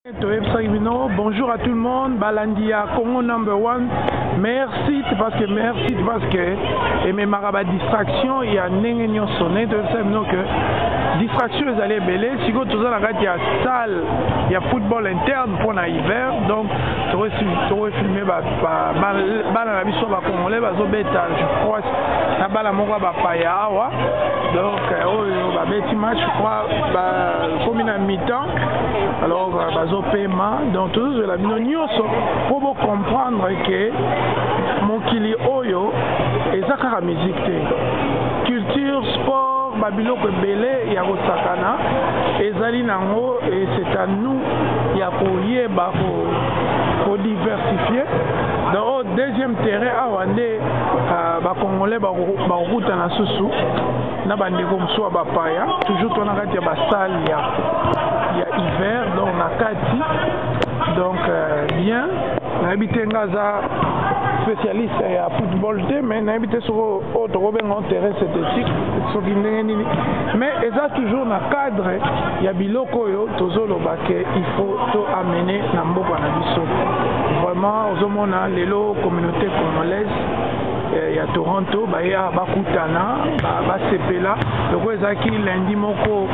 Toyebisaki bino bonjour à tout le monde, balandi ya Congo number one. Merci parce que, merci parce que ememaka badistraction ya ndenge nyonso. Ndenge toyebisaki bino ke distraction ezali ebele, sikoyo toza na kati ya salle ya football interne mpona hiver. Donc tokofilme bana na biso bacongolais bazobeta, je crois, na bana moko ya bapaya awa. Donc oyo babeti match, je crois bakomi na mi-temps, alors bazopema. Donc tozozwela bino nyonso mpo bocomprendre ke mokili oyo eza kaka musique te, culture, sport, babiloko ebele ya kosakana ezali nango, et c'est à nous ya koyeba kodiversifier. Donc oyo deuxième terrain awa nde bacongolais bakokutana susu na bandeko mosusu ya bapaya. Toujours to na kati ya basalle ya hiver, donc na kati. Donc bien, nayebi te, nga aza spécialiste ya football te, mais nayebi te soki oyo tokobenga terrain synthétique, soki ndenge nini, mais eza toujours na cadre ya biloko oyo tozoloba ke il faut to amener na mboka na biso. Vraiment, ozomona lelo communauté congolaise ya Toronto baya bakutana, basepela. Loko ezalaki lundi moko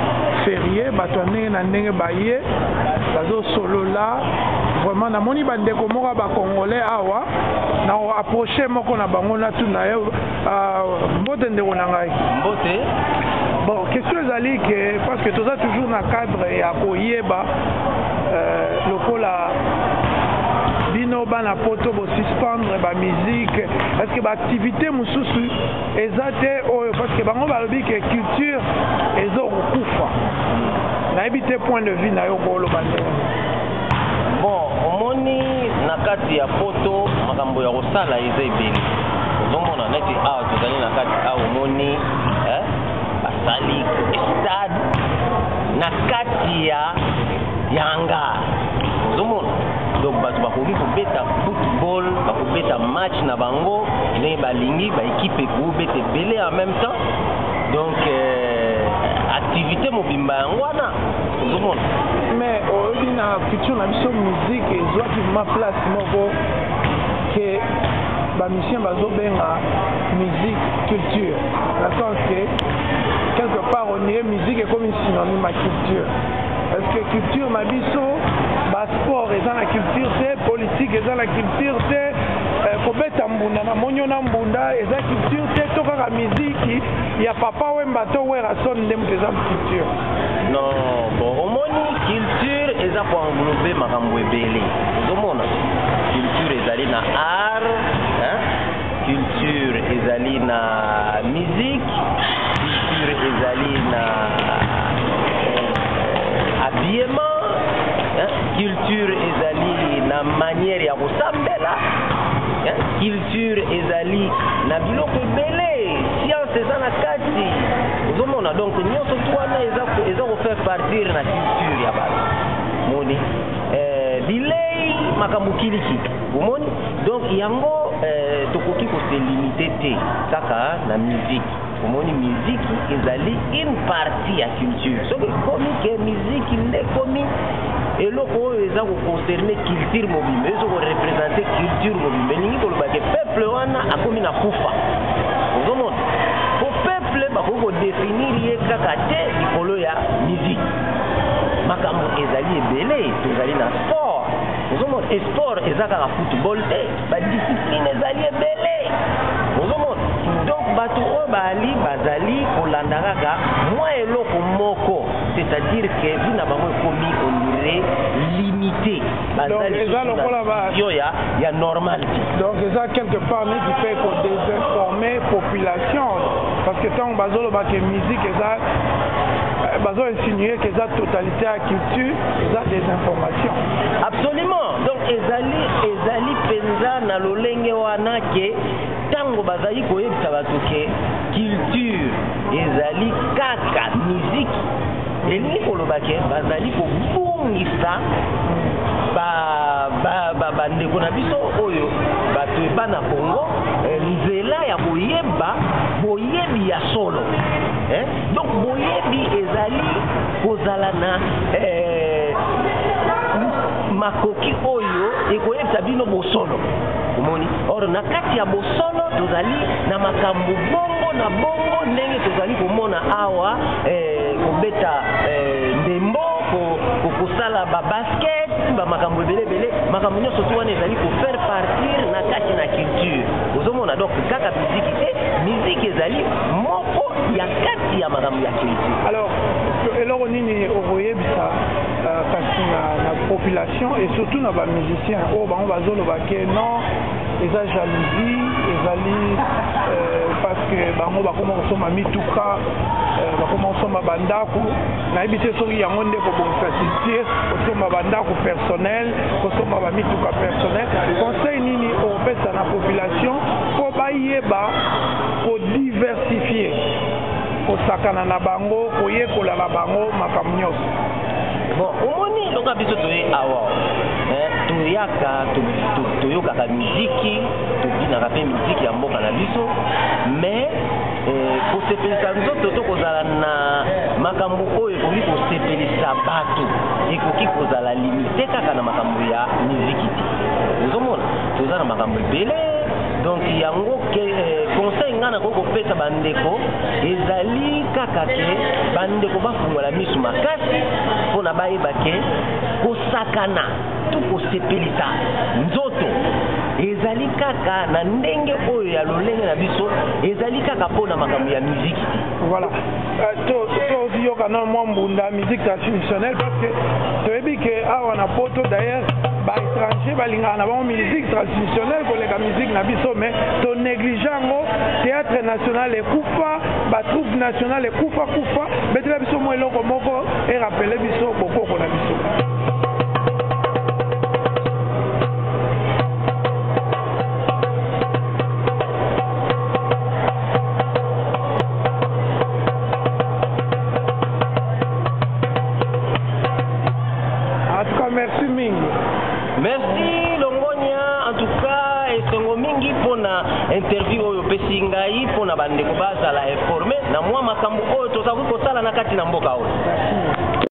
férié, bato ya ndenge na ndenge baye, bazosolola. Vraiment, namoni bandeko moko ya bacongolais awa, na approche moko na bango, natuna ye. Mbote, ndeko na ngai. Mbote. Bon, question ezali ke, parce que toza toujours na cadre ya koyeba, lokola bino bana Poto bosuspendre bamusique, est ce que baactivité mosusu eza te oyo? Parce que bango balobi ke culture ezokokufa. Nayebi te, point de vue na yo, koloba ndenge? Bon, omoni, na kati ya Poto makambo ya kosala eza ebele. Ozomona neti awa tozali na kati awa, omoni, basali stade na kati ya hangar. Ozomona, donc bato bakoki kobeta football, bakobeta match na bango ndenge balingi, baéquipe ekobeta ebele en même temps. Donc activité mobimba yango wana ozomona. Mais oyebi, na culture na biso, musique ezwaki ma place moko ke bamusicien bazobenga musique culture, na sens que quelque part on dirait musique ekomi synonyme ya culture. Parce que culture na biso, basport eza na culture te, politique eza na culture te, kobeta mbunda na monio na mbunda eza culture te, to kaka miziki ya Papa Wemba to Werason nde moto eza culture? Non, bon, omoni, culture eza koenglobe makambo ebele. Ozomona, culture ezali na art, hein? Culture ezali na musique, culture ezali na habillement, hein? Culture ezali na manière ya kosambela, hein? Culture ezali na biloko ebele, science eza na kati. Ozomona, donc nyonso tu wana eza kofaire partir na culture ya bato. Moni, bilei, makambo kiliki, omoni. Donc yango tokoki kose limiter te kaka na musique. Omoni, miziki ezali une partie ya culture. Soki ekomi ke miziki nde ekomi eloko oyo eza koconcerne culture mobimba, eza koreprésente culture mobimba, elingi koloba ke peuple wana akomi na kufa. Ozomona, po peuple bakoki kodéfinir ye kaka te likolo ya miziki. Makambo ezali ebele, tozali na sport. Ozomona, e sport eza kaka football te, badiscipline ezali ebele. Ozomona, donc bato oyo bali bazali kolanda kaka mwa eloko moko, c'est-à-dire que vie na bango ekomi, on dirait, limité. Eza lokola Vision ya normal te. Donc eza quelque part neti mpe kodésinformer population, parce que ntango bazolobaka musique eza, bazoinsinue ke eza totalité ya culture, eza désinformation. Absolument. Donc ezali mpenza na lolenge wana ke ntango bazali koyebisa bato ke culture ezali kaka miziki, elingi koloba ke bazali kobungisa bandeko na biso oyo bato bana Congo nzela ya koyeba boyebi ya solo, eh? Donc boyebi ezali kozala na Makoki oyo ekoyebisa bino bosolo. Omoni, or na kati ya bosolo tozali na makambo bongo na bongo, ndenge tozali komona awa, kobeta ndembo, kosala babasket, bamakambo ebele ebele. Makambo nyonso tu wana ezali kofaire partir na kati na culture. Ozomona, donc kaka miziki te, miziki ezali moko ya kati ya makambo ya culture. Alors, eloko nini okoyebisa kasi na population et surtout na bamusicien oyo bango bazoloba ke non, eza jalousie, ezali parce que bango bakoma kosomba mituka, bakoma kosomba bandako? Nayebi te soki yango nde kobongisa culture, kosomba bandako personnel, kosomba bamituka personnel. Conseil nini okopesa na population mpo bayeba kodiversifier, kosakana na bango, koyekola na bango makambo nyonso? Bon, omoni, loka biso toye awa, toyaka, toyokaka miziki, tobinaka mpe miziki ya mboka na biso, mais kosepelisa nzoto to kozala na makambo oyo ekoki kosepelisa bato ekoki kozala limité kaka na makambo ya miziki te. Ozomona, toza na makambo ebele. Donc yango ke conseil ngai nakoki kopesa bandeko ezali kaka ke bandeko bafungola miso makasi mpona bayeba ke kosakana to kosepelisa nzoto ezali kaka na ndenge oyo ya lolenge na biso, ezali kaka mpona makambo ya miziki te. Voilà, toyoka na mwa mbunda musique traditionnelle, parce que toyebi ke awa na Poto, d'ailleurs baétranger balingaka na bango musique traditionnelle koleka musique na biso, mais tonéglige yango. Théâtre national ekufa, batroupe nationale ekufa kufa. Betela biso mwa eloko moko erappeler biso bokoko na biso. En tout cas, merci mingi. Merci, longonya. En tout cas, esengo mingi mpona interview oyo opesi ngai, mpona bandeko bazala informé na mwa makambo oyo tozakoki kosala na kati na mboka oyo. Merci.